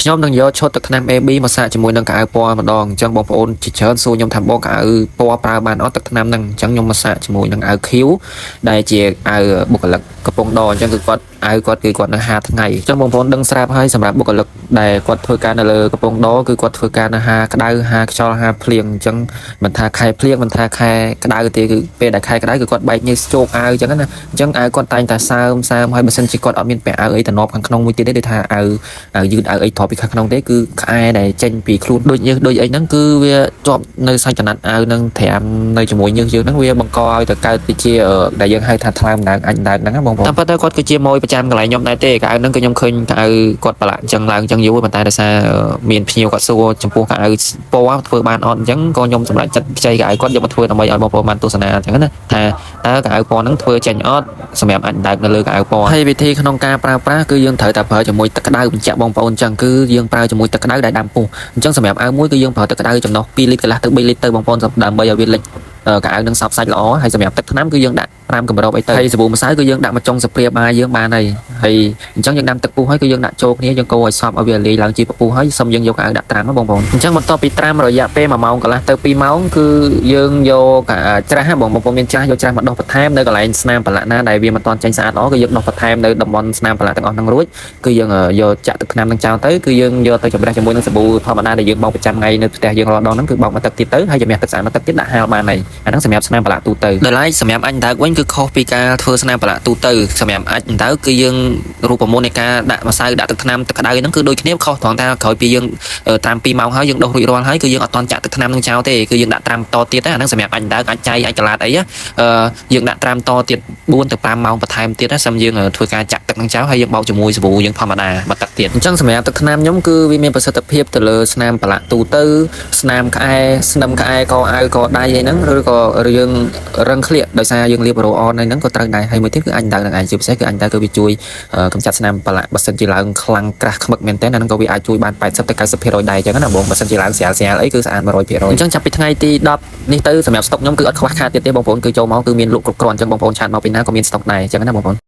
ខ្ញុំនឹងយកឈុតទឹកថ្នាំ AB មកសាកជាមួយនឹងកៅអៅពណ៌ម្ដងអញ្ចឹងបងប្អូនជាច្រើនសួរខ្ញុំថាបងកៅអៅពណ៌ប្រើបានអត់ទឹកថ្នាំហ្នឹងអញ្ចឹងខ្ញុំមកសាកជាមួយនឹងអាវខៀវដែលជាអាវបុគ្គលិកកំពង់ដអញ្ចឹងគឺគាត់អាវគាត់គឺគាត់នៅ5ថ្ងៃអញ្ចឹងបងប្អូនដឹងស្រាប់ហើយសម្រាប់បុគ្គលិកដែលគាត់ធ្វើការនៅលើកំពង់ដគឺគាត់ធ្វើការនៅហាក្តៅហាខ្យល់ហាភ្លៀងអញ្ចឹងមិនថាខែភ្លៀងមិនថាខែក្តៅទេគឺពេលដែលខែក្តៅគឺគាត់បែកញើសជោកអាវអញ្ចឹងណាអញ្ចឹងអាវគាត់តែងតែសើមសើមហើយបើសិនជាគាត់អត់មានពាក់អាវអីតំណប់ខាងក្នុងមួយទៀតទេដូចថាអាវអាវយឺតអាវអីទ្រាប់ពីខាងក្នុងទេគឺក្អែដែលចេញពីខ្លួនដូចញើសដូចអីហ្នឹងគឺវាជាប់នៅសាច់កណាត់អាវហ្នឹងត្រាំនៅជាមួយញើសយើងហ្នឹងវាបង្កឲ្យទៅកើតទៅជាដែលយើងហៅថាថ្លើមដើងអាចដើងហ្នឹងណាបងប្អូនតាមពិតទៅគាត់គឺជាម៉ួយប្រចាំកន្លែងខ្ញុំដែរទេកៅអៅហ្នឹងគឺខ្ញុំឃើញកៅអៅគាត់ប្រឡាក់អញ្ចឹងឡើងអញ្ចឹងយូរប៉ុន្តែដោយសារមានភ្ញៀវគាត់សួរចំពោះកៅអៅពណ៌ធ្វើបានអត់អញ្ចឹងក៏ខ្ញុំសម្រេចចិត្តខ្ចីកៅអៅគាត់យកមកធ្វើដើម្បីឲ្យបងប្អូនបានទស្សនាអញ្ចឹងណាថាតើកៅអៅពណ៌ហ្នឹងធ្វើចេញអត់សម្រាប់អាចដើកនៅលើកៅអៅពណ៌ហើយវិធីក្នុងការប្រើប្រាស់គឺយើងត្រូវតែប្រើជាមួយទឹកក្តៅបញ្ជាក់បងប្អូនអញ្ចឹងគឺយើងប្រើជាមួយទឹកក្តៅដែលដាំពុះអញ្ចឹងសម្រាប់អាវមួយគឺយើងប្រើទឹកក្តៅចំណុះ2លីត្រកន្លះទៅ3លីត្រទៅបងប្អូនដើម្បីឲ្យវាលិចកៅអៅនឹងសប់សាច់ល្អហើយសម្រាប់ទឹកថ្នាំគឺយើងដាក់5កម្របអីទៅហើយសាប៊ូម្សៅគឺយើងដាក់មួយចុងស្ព្រាបាយយើងបានហើយហើយអញ្ចឹងយើងដាំទឹកពុះហើយគឺយើងដាក់ចូលគ្នាយើងកូរឲ្យសព្វឲ្យវាលាយឡើងជាពពុះហើយសុំយើងយកកៅអៅដាក់ត្រាំណាបងប្អូនអញ្ចឹងបន្ទាប់ពីត្រាំរយៈពេល1ម៉ោងកន្លះទៅ2ម៉ោងគឺយើងយកច្រាស់បងប្អូនមានច្រាស់យកច្រាស់មកដុសបន្ថែមនៅកន្លែងស្នាមប្រឡាក់ណាដែលវាមិនទាន់ចេញស្អាតល្អគឺយើងដុសបន្ថែមនៅតំបន់ស្នាមប្រឡាក់ទាំងអស់ហ្នឹងរួចគឺយើងយកចាក់ទឹកថ្នាំនឹងចោលទៅគឺយើងយកទៅជម្រះជាមួយនឹងសាប៊ូធម្មតាដែលយើងបោកប្រចាំថ្ងៃនៅផ្ទះយើងរាល់ដងហ្នឹងគឺបោកមកទឹកទៀតទៅហើយជំរះទឹកស្អាតមកទឹកទៀតដាក់ហាលបានហើយអាហ្នឹងសម្រាប់ស្នាមប្រឡាក់ទូទៅដោយឡែកសម្រាប់អញដើកវិញគឺខុសពីការធ្វើស្នាមប្រឡាក់ទូទៅសម្រាប់អាចដើកគឺយើងរូបមន្តនៃការដាក់ម្សៅដាក់ទឹកថ្នាំទឹកក្តៅហ្នឹងគឺដូចគ្នាខុសត្រង់ថាក្រោយពីយើងត្រាំ2ម៉ោងហើយយើងដុសរួចរាល់ហើយគឺយើងអត់ទាន់ចាក់ទឹកថ្នាំនឹងចោលទេគឺយើងដាក់ត្រាំតទៀតអាហ្នឹងសម្រាប់អាចដើកអាចចៃអាចកលាតអីយើងដាក់ត្រាំតទៀត4ទៅ5ម៉ោងបន្ថែមទៀតណាសម្រាប់យើងធ្វើការចាក់ទឹកនឹងចោលហើយយើងបោកជាមួយសាប៊ូយើងធម្មតាមកទឹកទៀតអញ្ចឹងសម្រាប់ទឹកថ្នាំខ្ញុំគឺវាមានប្រសិទ្ធភាពទៅលើស្នាមប្រឡាក់ទូទៅស្នាមក្អែស្នឹមក្អែកអាវកដៃអីហ្នឹងឬក៏យើងរឹងក្លៀកដោយសារយើងលាបរ៉ូអនហ្នឹងក៏ត្រូវដែរហើយមួយទៀតគឺអញដើនឹងឯងជាពិសេសគឺអញដើគឺវាជួយកម្ចាត់ស្នាមប្រឡាក់បើសិនជាឡើងខ្លាំងក្រាស់ខ្មឹកមែនតើអាហ្នឹងក៏វាអាចជួយបាន80ទៅ90%ដែរអញ្ចឹងណាបងបើសិនជាឡើងស្រាលស្រាលអីគឺស្អាត100%អញ្ចឹងចាប់ពីថ្ងៃទី10នេះទៅសម្រាប់ស្តុកខ្ញុំគឺអត់ខ្វះខាតទៀតទេបងប្អូនគឺចូលមកគឺមានលក់គ្រប់គ្រាន់អញ្ចឹងបងប្អូន chat មកពីណាក៏មានស្តុកដែរអញ្ចឹងណាបងប្អូន។